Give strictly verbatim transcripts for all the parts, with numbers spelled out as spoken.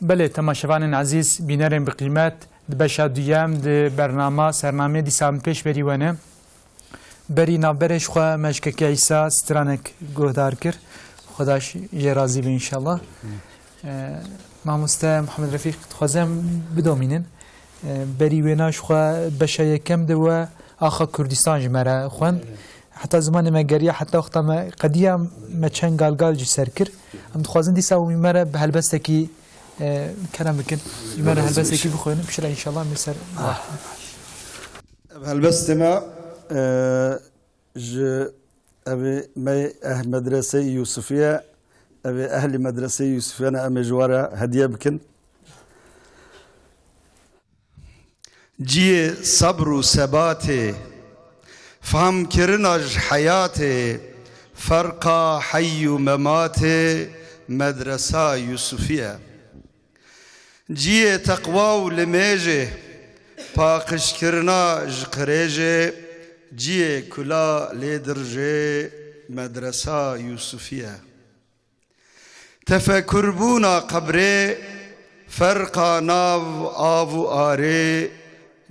Belê, temaşevanên ezîz, bînerên bi qîmet, di beşa duyem di bernama, sernameyê dîsa em pêş berî we ne. Berî navberê ji xwe me ji Kekê Îsa stranek guhdar kir. Xweda jê razî be înşallah. E, Mamoste Muhammed Refîq, dixwazim bidomînin. E, berî wêna ji xwe beşa yekem de we axa Kurdistan ji me re xwend. Heta zimanê me geriya, heta wexta me qediya me çend galgal ji ser kir. Em dixwazin dîsa wî me re bi helbestekî, e, kerem bikin. Wî me re helbestekî bixwînin, piştre înşallah em ê ser. Ah. Ev helbestê me, e, ji evê me eh-, medreseyê Yûsifî ye. Evê ehlî medreseyê Yûsifî ne, em ê ji we re hediye bikin. Ciyê sebr û sebatê, famkirina ji heyatê, ferqa hey û mematê, medresa Yûsifî ye. Ciyê teqwa û limêjê, paqijkirina ji qirêjê, ciyê kula lê dirjê, medresa Yûsifî ye. Tefekurbûna qebrê, ferqa nav av û arê,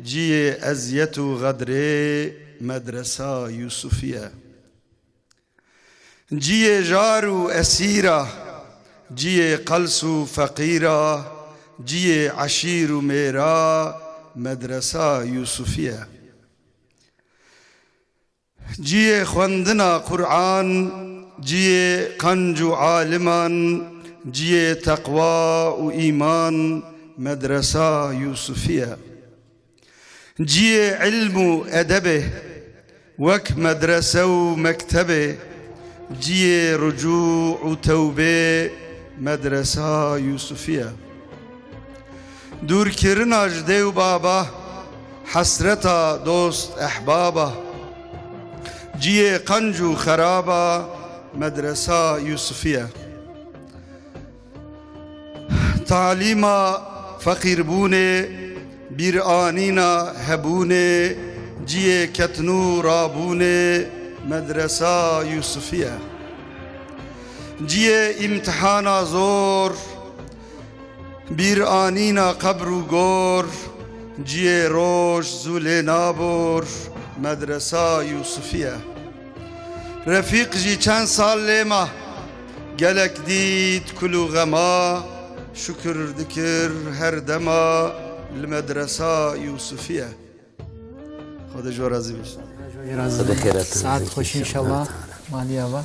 ciyê eziyet û xedrê, medresa Yûsifî ye. Ciyê jar û esîra, ciyê qels û feqîra, ciyê eşîr û mêra, medresa Yûsifî ye. Ciyê xwendina Qur'an, ciyê qenc û aliman, ciyê teqwa û îman, medresa Yûsifî ye. Ciyê ilm û edebê, wek medrese û mektebê, ciyê rucû û tewbê, medresa Yûsifî ye. Dûrkirina ji dê û baba, hesreta dost ehbaba, ciyê qenc û xeraba, medresa Yûsifî ye. Talîma feqîrbûnê, bîranîna hebûnê, ciyê ketin û rabûnê, medresa Yûsifî ye. Ciyê îmtihana zor, bîranîna qebr û gor, ciyê roj zû lê nabor, medresa Yûsifî ye. Refîq jî çend sal lê ma, gelek dît kul û xema, şukir dikir her dema, li medresa Yûsifî ye. Xwedê ji we razî be. Xwedê xêret. Saet xweş înşallah. Maliya va.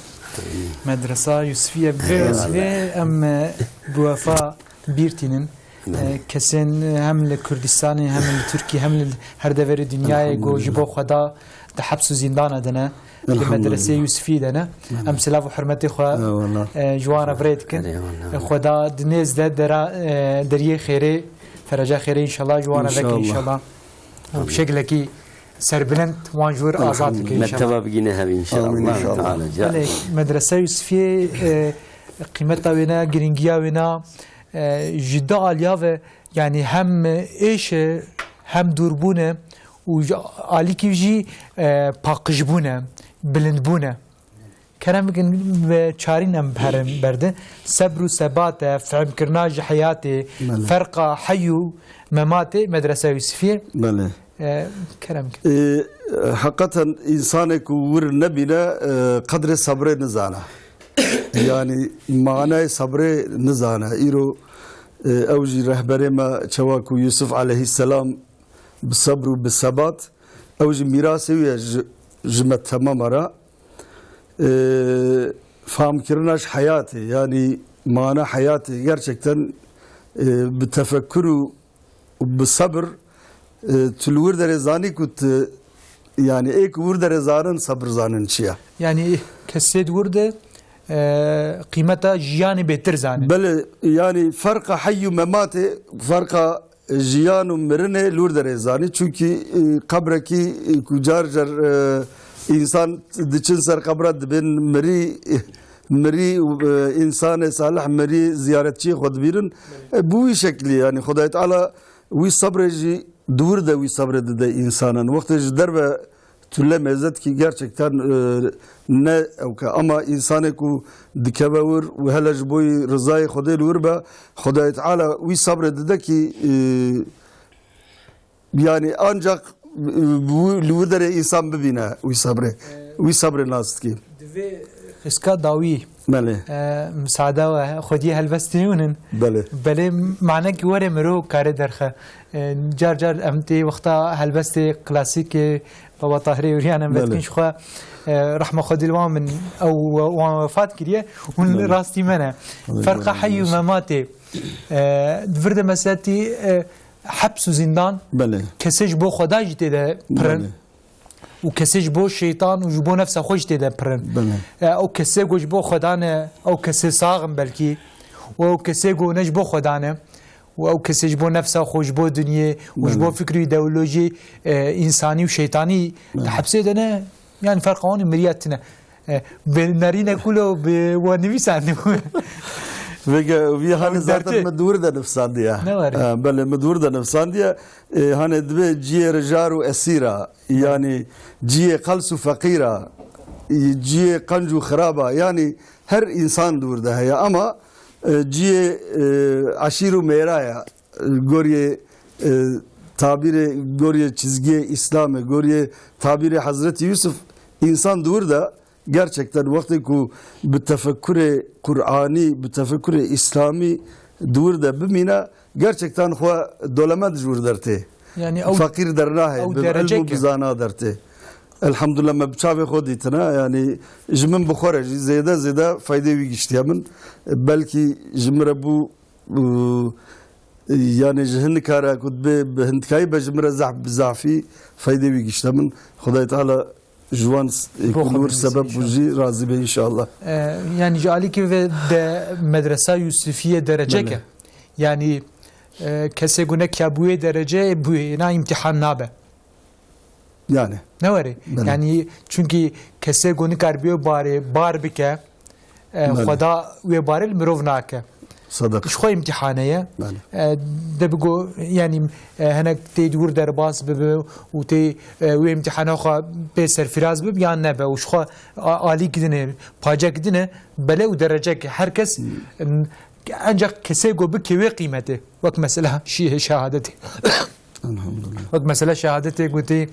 Medresa Yûsifî ye, bi vê wesîlê em, e, bi wefa bîr tînin. E, kesên hem li Kurdistanê, hem li Tirkiyê, hem li her deverê dinyayê ku ji bo Xweda di heps û zîndana de ne, di medreseyê Yûsifî de ne. Em silav û hurmetê xwe, e, ji wan re virê dikin. E, Xweda di nêz de dera, e, deriyê xêrê, fereca xêrê înşallah ji wan re veke înşallah. Û bi şeklekî serbilind wan ji wir azad bike înşallah. Meteba bigîne hev înşallah. Amîn înşallah. Teala. Belê, medresa Yûsifiyê, e, qîmeta wê ne, girîngiya wê ne, e, ji du aliya ve, yanî hem êş e, hem dûrbûn e û ji alîkî jî, e, paqijbûn e, bilindbûn e. Kerem bikin, bi çarîn em herin berde. Sebr û sebat e, fehmkirina ji heyatê, Belê. ferqa hey û mematê, medresa Yûsifiyê. Belê. E, kerem bikin. E, heqeten însanê ku wir nebîne, e, qedrê sebrê nizane. Yanî manayê sebrê nizane. Îro, e, ew jî rehberê me çawa ku Yûsif aleyhisselam bi sebr û bi sebat, ew jî mîrasê wî ye ji, ji me temama re. E, famkirina ji heyatê, yanî mana heyatê, gerçekten, e, bi tefekkur û, û bi sebir, e, tu li wir derê zanî ku tu, yanî ê ku wir derê zanin, sebir zanin çi ye? Yanî kesê di wir de, e, qîmeta jiyanê bêtir zanî. Belê, yanî ferqa hey û mematê, ferqa jiyan û mirinê li wir derê zanî. Çunkî, e, qebrekî, e, ku car car, e, însan diçin ser qebra dibên mirî, mirî û, e, însanê salih mirî ziyaretçiyê xwe dibînin. E, bi wî şeklî, yanî Xwedayê Teala wî sebrê jî di wir de wî sebrê dide însanan. Wextê ji derve tu lê mêze dikî, gerçekten, e, ne ewke. Ama insanê ku dikeve wir û hele ji bo rizayê Xwedê li wir be, Xwedayê Teala wî sabrê dide ki, e, yani ancak, e, bu, li wir derê insan bibîne wî sabrê. Wî sabrê nas dikî. Divê xiska dawî, Belê. e, misada we, xwediyê helbestê hûn in. Belê. Belê, manekî were miro kare derxe. E, car car em tê wexta helbestê klasîkê Baba Tahirê Ûriyan em Belê. Vetkîn ji xwe, e, rehma Xwedê li wan bin, ew wan wefat kiriye, hûn Belê. Rastî me ne. Xwedê Ferqa razî heyî û olsun. Mematê. E, di vir de mesela tî, e, heps û zîndan, Belê. Kesê ji bo Xweda jî tê de pirin. Belê. Û kesê ji bo şeytan û ji bo nefsa xwe jî tê de pirin. Belê. E, ew kesê ku ji bo Xweda ne, ew kesê sax in belkî. Û ew kesê ku ne ji bo Xweda ne. Û ew kesê ji bo nefsa xwe, ji bo dinyê û ji bo Belê. Fikr û îdeolojî, e, însanî û şeytanî Belê. Di hepsê de ne, yani ferqa wan û miriya tune. E, bi nerîne kulo bi we nivîsandibû. Vêge, vî hanê Ew zaten dertê. Min dûr de nivsandiye. Ne were? E, belê, min dûr de nivsandiye. E, hanê dibe ciyê rijar û esîra, yani ciyê qels û feqîra, e, ciyê qenc û xiraba, yani her insan dûr de heye ama, e, ciyê, e, eşîr û mêra ye. Goriyê, e, tabîrê, goriyê çizgiyê Îslamê, goriyê tabîrê Hezretî Yusuf, însan di wir de gerçekten wextê ku bi tefekurê Qur'anî, bi tefekurê Îslamî di wir de bimîne, gerçekten xwe dolemend ji wir dertê. Yani ew, Feqîr dernahê, ew bi ilm û dereceke. Bi zana dertê. Elhamdulillah me bi çavê xwe dîtine, yani ji min bi xwe re jî zêde zêde feydê wî giştiye min. Belkî ji min re bû Û, yani ji hin kara ku dibe bi hindkayî be ji min re zehf bi zafî feydê wî gişte min. Xwedayê Teala ji wan s-, Bo ku li wir xwe sebeb bû jî razî be înşallah. E, yani ji alîkî ve de medresa Yusufîye dereceke. Belê. Yani, e, kesê ku ne kiyabûyê derece bûyê na îmtîhan nabe. Yani. Ne were? Belê. Yani çünkü kesê ku nikaribe barê bar bike, e, Belê. Xweda wê barê li mirov nake. Sadaq. Ji xwe îmtîhane ye. Belê. E, de bigo, yani, e, hinek tê di wir derbas bibe û tê, e, wê îmtîhana xwe pê serfiraz bibe yan nebe û ji xwe a-, alî gidine, pacek dine, belê û derecek. Her kes, Hmm. n-, ancak kesê ku bike wê qîmetê. Wek mesela şî-, şehadetê. Elhamdulillah. Wek mesela şehadetê gotî,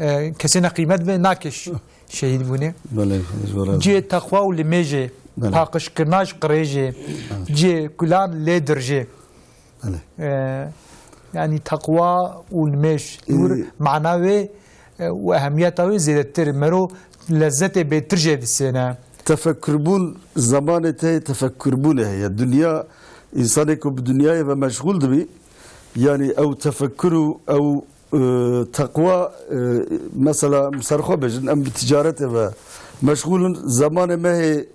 e, kesê neqîmet be, nake ş-, şehîd bûne. Belê, ji we razî. Cihê teqwa û limêjê, Belê. Paqijkirina ji qirêjê, Evet. Cihê kulan lê dirjê. Belê. E, yani teqwa û limêj, Ee, dur mana wê, e, û ehemiyeta wê zêdetir. Mero lezzetê bêtir jê disêne. Tefekkurbûn, zamanê te tefekkurbûnê heye. Dinya, insanê ku bi dinyayê ve meşgûl dibî, yani ew tefekkur û ew, e, teqwa, e, mesela, ser xwe bêjin, em bi ticaretê ve meşgûl in, zamanê me hê,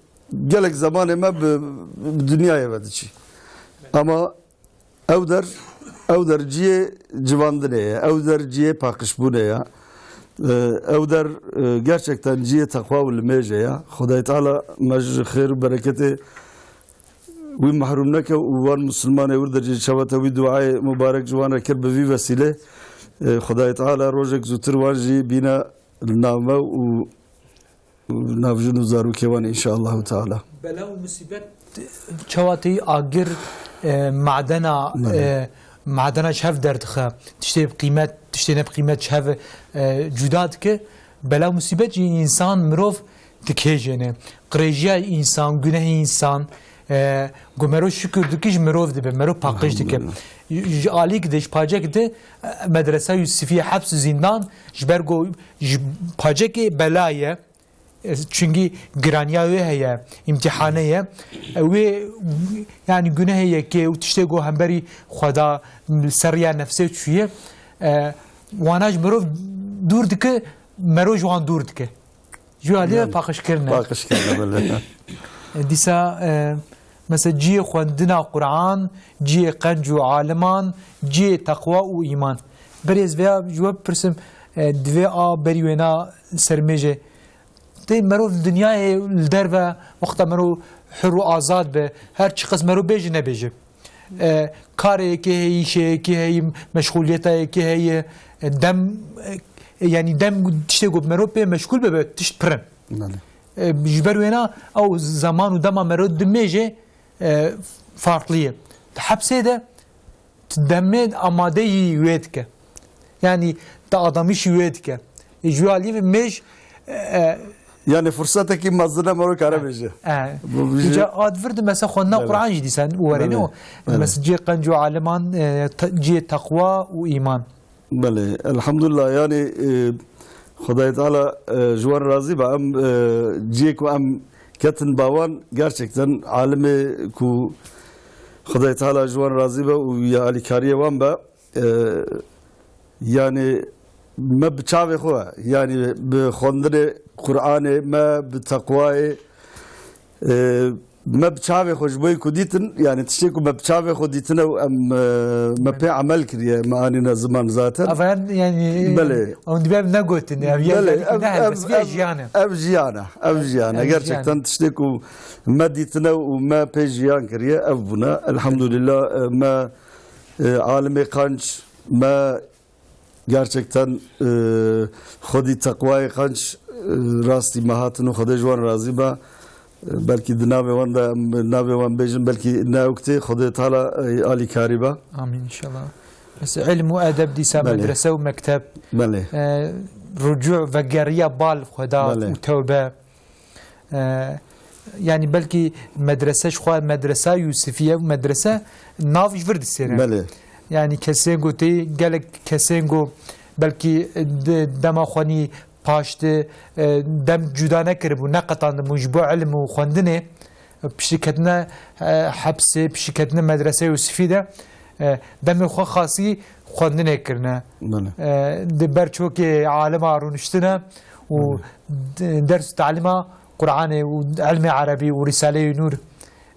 gelek zamanê me bi, bi dinyayê ve diçî. Ama ew der, ew der ciyê civandinê ye, ew der ciyê paqijbûnê ye. E, ew der, e, gerçekten ciyê teqwa û limêjê ye. Xwedayê Teala me ji xêr û bereketê wî mehrûm neke û wan misilmanê wir de jî çawa te wî duayê mubarek ji wan re kir bi vî vesîlê. E, Xwedayê Teala rojek zûtir wan jî bîne li nav me û, û nav jin û zarokê wan înşaallahu teala. Bela û musîbet çawa tê agir, e, madena, Belê. E, madena ji hev derdixe. Tiştê bi qîmet, tiştê ne bi qîmet ji hev, e, cuda dike. Bela û musîbet jî însan, mirov dikêjêne. Qirêjiya însan, gunehê însan, e, ku mero şikir dike ji mirov dibe, mero paqij dike. Elhamdulillah. Ji alîk de, ji pacek de, e, medresa Yusufîye, heps û zîndan, ji ber ku ji pacekê bela ye, e, çünkü giraniya wê heye, îmtîhane ye. E, wê, yani gunehê yekê û tiştê ku hemberî Xweda, li ser riya nefsê çûye, e, wana ji mirov dûr dike, mero ji wan dûr dike. Ji alî ve Yani, paqijkirin e. Paqijkirin e, belê. E, dîsa, e, mesela cihê xwendina Quran, cihê qenc û aliman, cihê teqwa û îman. Berêz veya ji we bipirsim, e, divê a berî wêna sermêje. Tê mero li dinyayê li derve wexta mero hur û azad be, her çiqas mero bêje nebêje. E, karê yekê heye, îşê yekê heye, meşxuliyeta yekê heye, e, dem, e, E, yanî dem tiştê ku mero pê meşgûl bibe, tişt pir in. Belê. E, ji ber wêna ew zaman û dema mero dimêje, e, farklı ye. Di hepsê de tu demê amadeyî wê dike. Yanî tu adamîşî wê dike. E, ji wê alî ve mêj, e, e, Yani fursetekî mezin e mero kare bêje. E, Bu bêje. Îca ad vir di mesela xwendina Belê. Quran jî dîsan werê Belê. Ne o. Belê. Mesela cihê qenc û aliman, e, te-, cihê teqwa û îman. Belê, elhamdulillah, yani, e, Xwedayê Teala, e, ji wan razî be. Em, e, cihê ku em ketin ba wan, gerçekten alimê ku Xwedayê Teala ji wan razî be û ya alîkariyê wan be, e, yani me bi çavê xwe, yani bi xwendinê Qur'anê, me bi teqwayê, e, me bi çavê xwe ji bo ku dîtin, yani tiştê ku me bi çavê xwe dîtine û em, e, me pê emel kiriye, me anîne ziman zaten. Ava yani Belê. Ew dibe ev negotin, ev Belê, yani ev, ne ev, helbet, ev, ev jiyan e. Ev jiyan e, ev jiyan e. Ev jiyan e. Gerçekten tiştê ku me dîtine û me pê jiyan kiriye, ev bûne. Elhamdulillah, e, me, e, alimê qenc, me Gerçekten, e, xwedî teqwayê qenc, e, rastî me hatin û Xwedê ji wan razî be. E, belkî di navê wan de, em navê wan bêjin, belkî ne ew kitê Xwedê Teala, e, alîkarî be. Amîn inşallah. Mesela ilm û edeb dîsa Belê. Medrese û mekteb. Belê. E, rucu vegeriya bal Xweda Belê. Û tewbe. E, yani belkî medrese ji xwe medresa Yûsifî ye û medrese nav ji vir disêre. Belê. Yani kesên ku tê gelek kesên ku belkî de-, dema xwe nî paşti, e, dem cuda nekiribû, neqetandibû ji bo ilim û xwendinê, piştî ketine, e, hepsê, piştî ketine medrese Yûsifî de, e, demê xwe xasî xwendinê kirine. Belê. E, di ber çokê alima rûniştine û Belê. D-, ders û talîma Qur'anê û ilmê Erebî û Rîsaleyê Nûr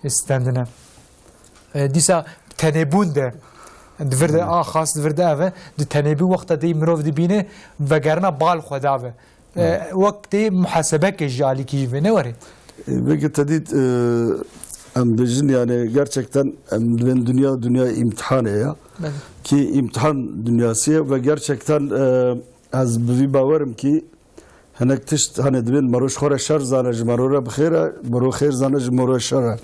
stendine. E, dîsa tenêbûn de, di vir de Belê. A xas di vir de ev e, di tenêbûn wexta dê mirov dibîne, vegerina bal xwe dave. E, Belê. Wek dê muhasebeke ji alîkî jî vê ne were. E, veke te dît, e, em bêjin yani gerçekten em dibên dünya, dünya imtihanê ya. Belê. Ki imtihan dünyası ya ve gerçekten, e, ez bi vî bawerim ki hinek tişt, hani dibên mero ji xwe re şer zane, ji mero re bi xêr e, mero xêr zane, ji mero re şer e.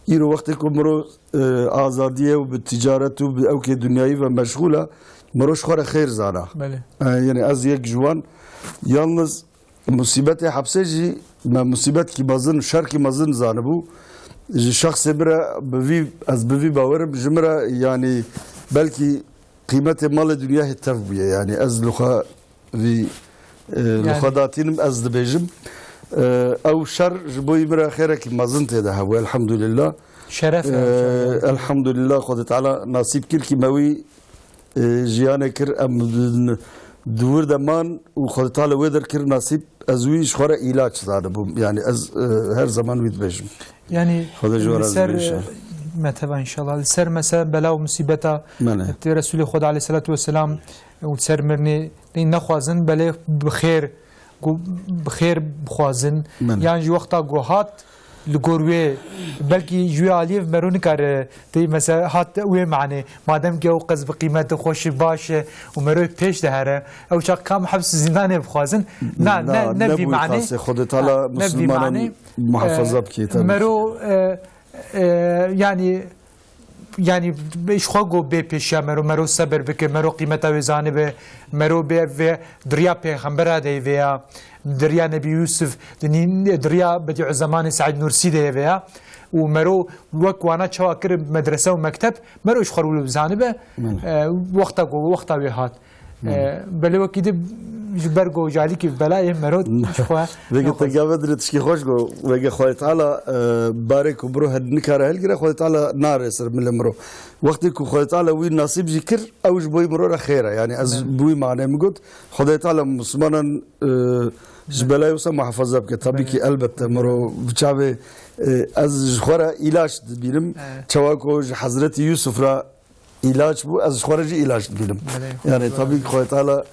Îro wextê ku mero, e, azadiyê û bi ticaret û bi ewkê dinyayî ve meşxûl e, mero ji xwe re xêr zane. Belê. E, yani ez yek ji wan. Yalnız musîbetê hepsê jî me musîbetkî mezin, şerkî mezin zanibû. Ji şexsê min re bi vî, ez bi vî bawerim, ji min re yani belkî qîmetê malê dinyayê tev bûye. Yani ez li xwe vî, e, li Yani xwe datînim, ez dibêjim. E, ew şer ji bo min re xêrekî mezin tê de hebû, elhamdulillah. Şeref e, E, ew şer, yani. Elhamdulillah, Xwedê Teala nasîb kir ki me wî, e, jiyanê kir, em di, di wir de man û Xwedê Teala wê der kir nasîb, ez wî ji xwe re îlaç zanibûm. Yani ez, e, her zaman wî dibêjim. Yani Xwedê ji we li razî ser, be inşallah. E, meteba inşallah. Li ser mesela bela û musîbeta Belê. Tê Resulê Xweda aleyhissalatu vesselam û li ser mirinê nexwazin, belê bi xêr, ku bi xêr bixwazin. Belê. Yan ji wexta ku hat li gor wê, belkî ji wê aliyê mero nikare tê mesela hat wê manê. Madem ki ew qez bi qîmet e, xweş e, baş e û mero pêş de here, ew çax kam heps zîndanê bixwazin. Na, Na, ne, ne vî nebû manê. Xasê Xwedê Teala Ha, ne vî Müslümanın manê. Muhafaza E, bike, tabii ki. Mero, e, e, yani, yani, ji xwe go bê pêşiya mero, mero sebir bike, mero qîmeta wê zanibe, mero bê vê diriya pêxembera de vê ya, diriya Nebî Yûsif, di nî-, diriya Bedîuzemanê Seîd Nûrsî de vê ya. Û mero wek wana çawa kir medrese û mekteb, mero ji xwe re wilo bizanibe, Hı. e, wexta go, wexta wê hat. E, belê wekî di ji ber ku jalîkî belayê mero ji xwe Veke nexwest. Te gave dire tişkî xweş go, veke Xwedê Teala, e, barê ku miro hel nikare helgire, Xwedê Teala nare ser milê miro. Wextê ku Xwedê Teala wî nasîb jî kir, ew ji bo wî miro re xêr e. Yani ez Belê. Bi wî mane min got, Xwedê Teala Müslümanan, e, ji belayê wisa muhafaza bike. Tabii Belê. Ki elbette miro bi çavê, e, ez ji xwe re îlaç dibînim. Evet. Çawa ku ji Hezretî Yusuf re îlaç bû, ez ji xwe re jî îlaç dibînim. Belê, Yani Xwedê tabii ki razî. Xwedê Teala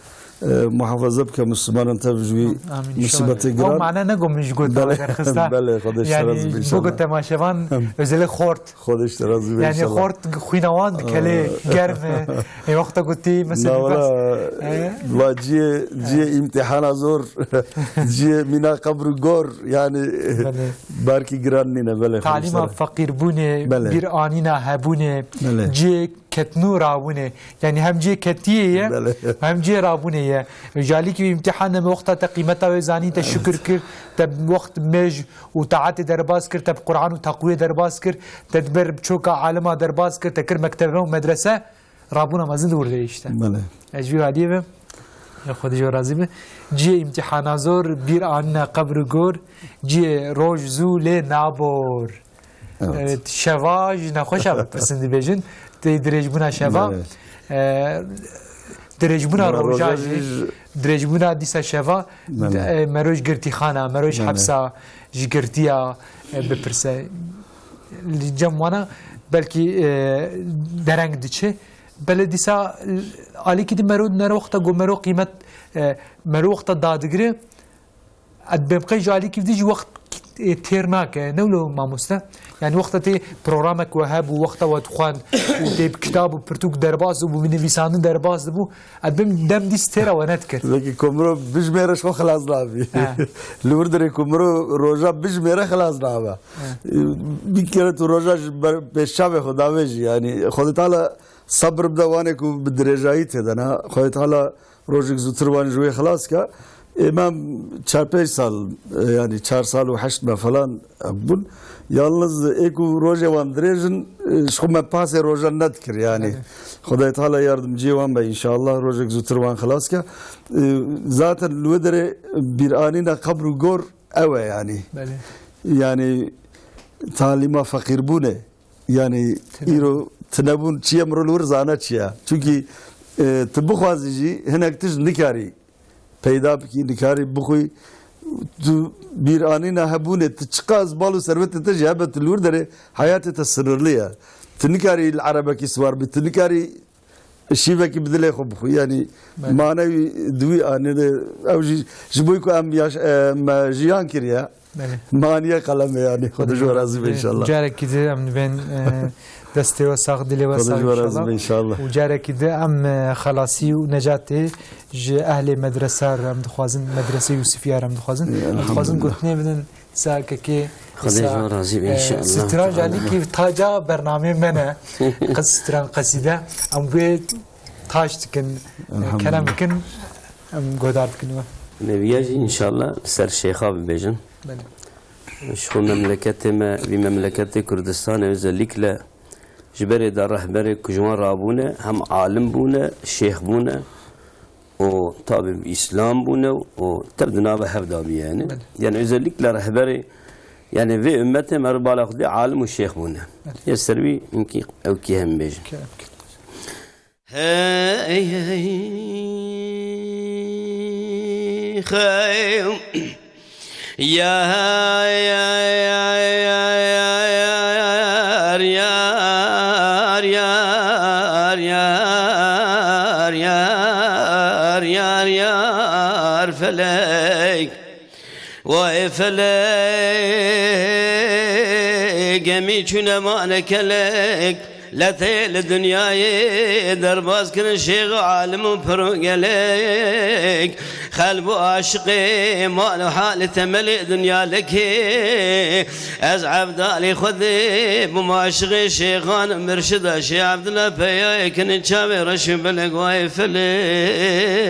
e, muhafaza bike Müslümanın tev ji wî Amin, inşallah. Musibetê Ew giran. Mane ne gomin ji got Belê, derxista. Belê, Xwedê ji te razî be, inşallah. Bogo temaşevan, Em. Özele xort. Xwedê ji te razî be, Yani inşallah. Xort xwîna wan dikelê, Aa. Germ e. E, wexta ku tê, mesela, Na, wala, bas. E? La ciyê, ciyê imtihana zor, ciyê mîna qebr û gor, yani Belê. Belkî giran nîne, belê, Xwedê ji te Talîma razî. Feqîrbûnê, Belê. Bir anîna hebûnê, Belê. Ciyê ketnû rabûnê. Yani hem ciyê ketiyê ye, Belê. Hem ciyê rabûnê ye. Jalîkî imtihan e, wexta te qîmeta wê zanî, te şukir kir, te wext mêj û taetê derbas kir, te bi Quran û teqwiyê derbas kir, te di ber çoka alima derbas kir, te kir mektebe û medrese, rabûna mezin di wir de işte. Belê. Ez ji wî aliyê ve, ya Xwedê ji we razî be. Ciyê îmtîhana zor, bîr anîna qebr û gor, ciyê roj zû lê nabor. Evet. Evet, şeva jî nexweş e, pirsin dibêjin. Tê dirêjbûna şeva. Evet. E, dirêjbûna Bira roja roja jî, jî dirêjbûna dîsa şeva, Belê. E, mero ji girtîxana, mero ji Belê. Hepsa, ji girtiya, e, bipirse. Li cem wana belkî, e, dereng diçe. Belê dîsa alîkî di mero, mero wexta ku mero qîmet, e, mero wexta dadigire, Ed bêbqey ji alîkî vî jî wext, e, têr nake, ne wilo mamoste? Yani wexta tê programek we hebû, wexta we dixwend û tê bi kitab û pirtûk derbas dibû, bi nivîsandin derbas dibû, ed bêm dem dîs têra we nedikir. Zeki ku miro bijmêre ji xwe xilas nabî. He. Li wir dirê ku miro roja bijmêre xilas nabe. He. Bir kere tu roja ji ber-, pêşçavê xwe davêjî. Yani Xwedê Teala Sebir bide wanê ku bi dirêjayî têde ne. Xwedê Teala rojek zûtir wan ji wê xilas ke. Ê me çar pênc sal, e, yani çar sal û heşt me falan bûn. Yalnız ê ku rojê wan dirêj in, e, ji xwe me pasê rojan nedikir yani. Evet. Xwedê Teala yardimciyê wan be inşallah, rojek zûtir wan xilas ke. E, zaten li wê derê bîranîna qebr û gor ew e yani. Belê. Yani talîma feqîrbûnê. Yani Tine- îro tinebûn çi ye, mirov li wir zane çi ye. Çunkî, e, tu bixwazî jî hinek tişt nikarî peyda bikî, nikarî bixwî. Tu bîranîna hebûnê, tu çiqas bal û servetê te jî hebe, tu li wir derê heyatê te sinirli ye. Tu nikarî li erebekî siwar bî, tu nikarî şîvekî bi dilê xwe bixwî. Yanî Belê. Manewî di wî anî de ew jî ji bo ku em yaş-, e, me jiyan kiriye. Belê. Maniye qelem e yanî. Xwedê ji we razî be Belê. Înşallah. Carekî di em dibên, e, destê we sax, dilê we Xwedê sax ji we razî înşallah. Be înşallah. Û carekî di em, e, xelasî û necatê ji ehlê medresa re em dixwazin, medresê Yûsifîya re em dixwazin. Ê, Em dixwazin elhamdulillah. Gotinê bidin. Sa kekê Xwedê ji we razî be, e, înşallah. Stran jalîkî taca bernameyê me ne. Qis stran qesîde. Em wê taş dikin, e, Elhamdulillah. Kerem dikin. Em guhdar dikin we. Neviya jî înşallah li ser şêxa bibêjin. Belê. Ji xwe memleketê me, vî memleketê Kurdistanê özellikle ji berê de rehberê ku ji wan rabûne, hem alim bûne, şêx bûne. û tabî bi Îslam bûne û tev di nava hev de bûye yani. Belê. Yani özellikle rehberê, yani vê ümmetê me bala xwe dê alim û şêx bûne. Belê. Ya ser wî hinkî ew kî hem bêjin. Kerem, kerem. Hey, hey, hey. Ya, ya, ya, ya, ya, yar, yar, yar, yar, yar, yar, yar, felek. Vay felek, gemî çûne mane kelek. Letê li dinyayê derbas kirin şêx û alim û pir û gelek. Xelb û aşiqê mal û halê temelê dinya lekê. Ez evdalê Xwedê bûm aşiqê şêxan û mirşida Şêx Evdila peyayê kinin çavê reş û belek vay felek.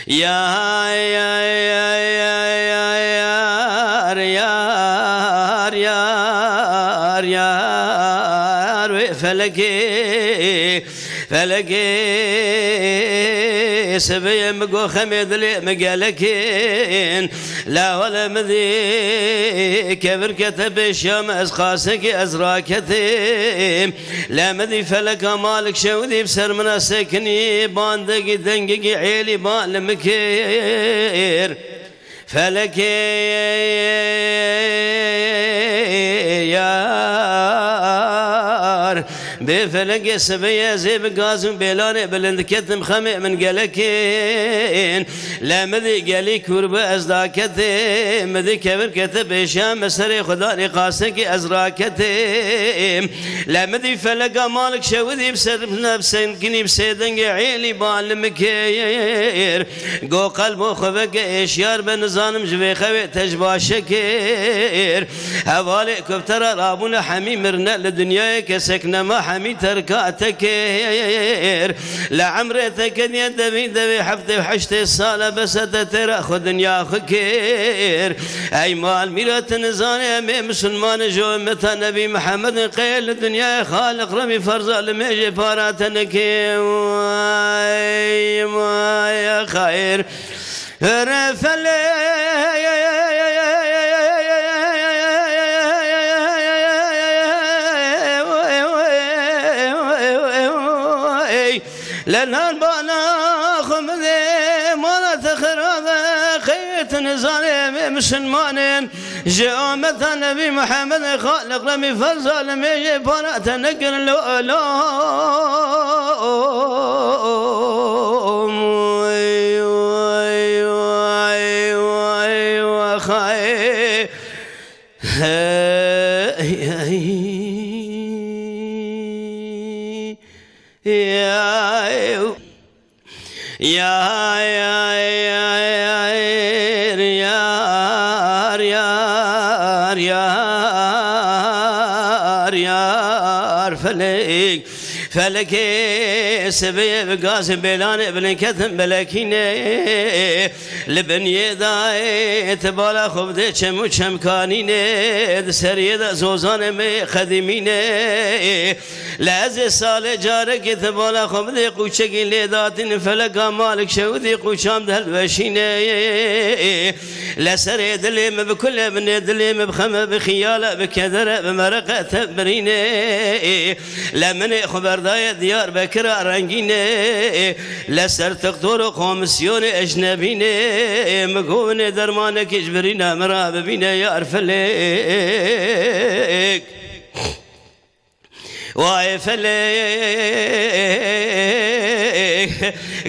Ya, ya, ya, ya, ya, yar, yar, yar, yar, wê felekê, felekê, sibê min got xemê dilê min gelekên. La wele min dî kevir kete pêşiya min, ez qasekî ez raketêm. La min dî feleka malik şewdî bi ser min a sekinî, bandegî dengegî êlî ba li min kir. Felekê yar, Dê felekê sibê ez ê bi gaz û bêlanê bilind ketim xemê min gelekên. Le min dî gelî kûr bi ez daketê, min dî kevir kete pêşiya min serê xwe danê qasekê ez raketêm. Le min dî feleka malik şewidî bi ser nefsenkinî bi sê dengê êlî balim kêr. Go qelbo xwe veke êşiyar be nizanim ji vê xewê te ji başe kêr. Hevalê ku bi te re rabûne hemî mirine, li dinyayê kesek nema hemî terka te kir. Li emrê te kediye devî devê heftê û heştê sale bese te têra xwe dinya xwe kir. Ey mal mîra tu nizanê em ê misilman ji ummeta Nebî Mihemmed in qey li dinyayê Xaliq remî ferza li mêjê para te nekir. Vay, vay, xeyr. Hêre felê. Lê nal bala xwe bidê, mala te xirabe, xeyr tu nizanê em ê misilmanên. Ji ameta Nebî Muhammedê Xaliq remî ferza li mêjê para te nekir lo, lo. Vay, vay, vay, vay, vay, xay. Hey, hey. Ya, ya, ya, ya, ya, yar, yar, yar, yar, felek. Felekê sibê bi gazê bêlanê bilin ketin belekînê. Li bin yê dayê ti bala xwe bidê çem û çemkanînê. Di seriyê de zozanê me qedîmînê. Li ezê salê carekê ti bala xwe bidê qûçekî lê datîn feleka malik şewidî qûçam di helweşînê. Li serê dilê min bi kulê binê dilê min bi xeme bi xiyale bi kedere bi mereqe te birînê. Li minê xwe berdaye Diyarbekira rengînê. Li ser tixtor û komisyonê ecnebînê. Min got winê dermanekî ji birîna min re bibîne yar felek. Vay felek,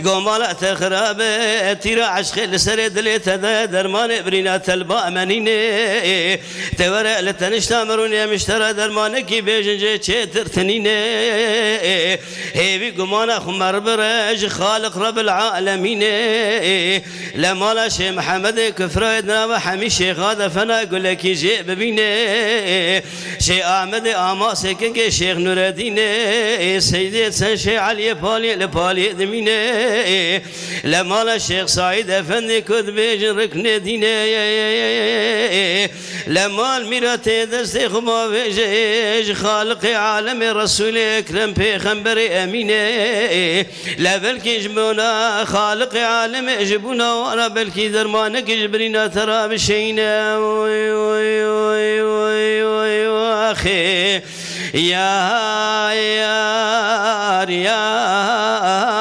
gomala te xirabe, tîra eşqê li serê dilê te de dermanê birîna telba emenînê. Te were li tenişta min rûnê min ji te re dermanekî bêjin jê çêtir tinînê. Hêvî gumana xwe me re bire ji Xaliq Rebil Alemînê. Li mala Şêx Mihemedê Kufrayê di nava hemî şêxa de fena gulekî jê bibîne. Şêx Amedê Amasê kekê Şêx Nuredînê. Seydê çend Şêx Eliyê paliyê li paliyê dimîne. Li mala Şêx Saîd Efendê ku dibêjin riknê dînê. Li mal mîratê destê xwe bavêje ji Xaliqê alemê Resûlê Ekrem Pêxemberê Emînê. Le belkî ji bona Xaliqê alemê ji bona wan re belkî dermanekî ji birîna te re bişeyne. Oy, oy, oy, oy, oy, oy, axê. Ya, yar, yar,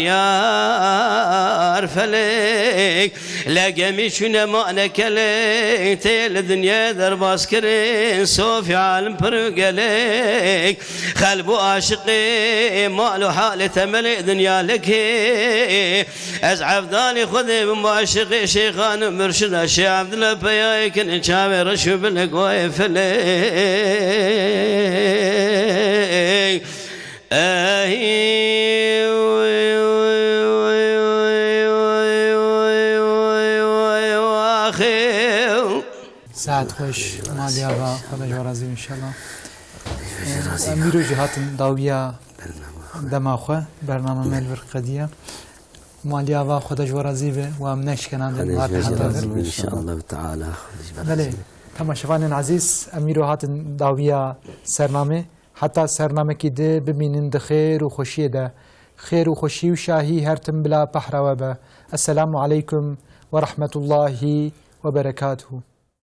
yar, felek. Le gemî çûne mane kelek, tê li dinyayê derbas kirin, sofî alim pir û gelek. Xelb û aşiqê mal û halê temelê dinya lekê. Ez evdanê Xwedê bim aşiqê şêxan û murşida Şêx Evdila peyayê kin çavê reş û bilek wayê felek. Ey, oy, oy, oy, axê. Saet xweş, malî ava, Xweda ji we razî be înşallah. Em îro jî hatin dawiya dema xwe, bername me li vir qediya. Malî ava, Xweda ji we razî be, we em neşkena de, Xweda ji we razî be înşallah teala. Belê, temaşevanên ezîz, em îro hatin dawiya sernamê. Heta sernamekî di bimînin di xêr û xweşiyê de. Xêr û xweşî û şahî her tim bila pehra we be. Esselamu aleykum ve rahmetullahi ve berekatuhu.